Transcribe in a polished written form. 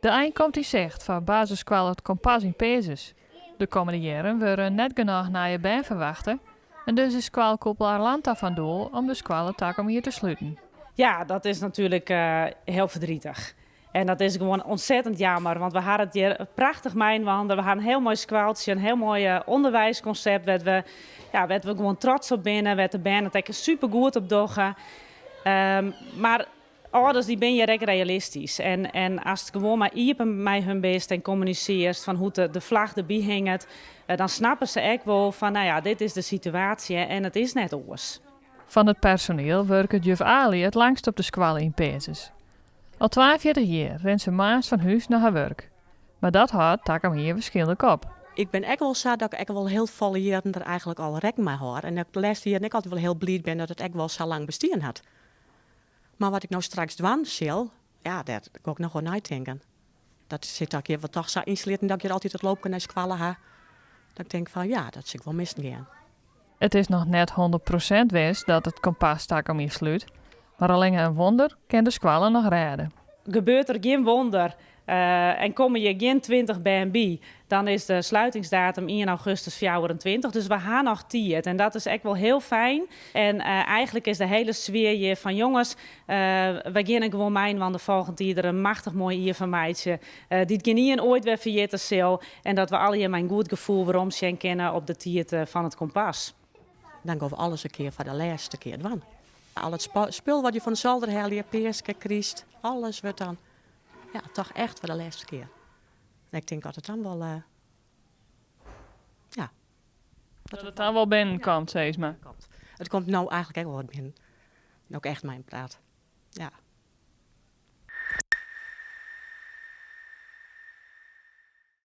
De ein komt yn sicht foar basisskoalle It Kompas yn Peazens. De kommende jierren wurde net genôch nije bern ferwachte en dus is skoalkoepel Arlanta fan doel om de skoalle takom jier te sluten. Ja, dat is natuerlik hiel verdrietig. En dat is gewoan ontzettend jammer, want we ha it hjir prachtich meiinoar. We ha in hiel moai skoaltsje, in hiel moai ûnderwiiskonsept wêr't we, ja, wêr't we gewoan trots op binne, wêr't de bern it ek supergoed op dogge. Mar âlders dy binne hjir ek realistysk. En ast gewoan mar iepen mei hun bist en kommunisearrest fan hoe't de flach derby hinget, dan snappe se ek wol fan, no ja, dit is de situaasje en it is net oars. Fan it personiel wurket juf Ali it langst op de skoalle yn Peazens. Al 42 jier rint se moarns fan hús nei har wurk. Mar dat hâldt takom jier wierskynlik op. Ik bin ek wol sa dat ik ek wol hiel folle jierren der eigentlik al rekken mei hâld. En dat ik de lêste jierren ek altyd wol hiel bliid bin dat it ek wol sa lang bestien hat. Mar wat ik no straks dwaan sil, ja, dêr gean ik noch oer neitinken. Dat sit ek hjir wol toch sa ynsletten dat ik hjir altyd it loopke nei skoalle ha. Dat ik tink fan ja, dat sil ik wol missen gean. It is noch net 100% wis dat It Kompas takom jier slút, mar allinne in wonder kin de skoalle noch rêde. Gebeurt der gjin wonder en komme hjir gjin 20 bern by, dan is de sluitingsdatum 1 augustus 24. Dus we ha noch tiid en dat is ek wol hiel fijn. En eigentlik is de hiele sfear hjir fan jonges, wy geane gewoan meiinoar de folgjende tiid der in machtich moai jier fan meitsje, dy't gjinien oait wer ferjitte sil. En dat we allegear mei in goed gefoel werom sjen kinne op de tiid fan It Kompas. Dan gean we alles in kear foar de lêste kear dwaan. Al it spul wat je fan de solder helje, Peaske, Kryst, alles wurdt dan ja, toch echt foar de lêste kear. En ik tink dat it dan wol, ja. Dat it dan wol binnenkomt, sis mar. It komt no eigentlik ek wol wat binnen. No ik echt mei him praat. Ja.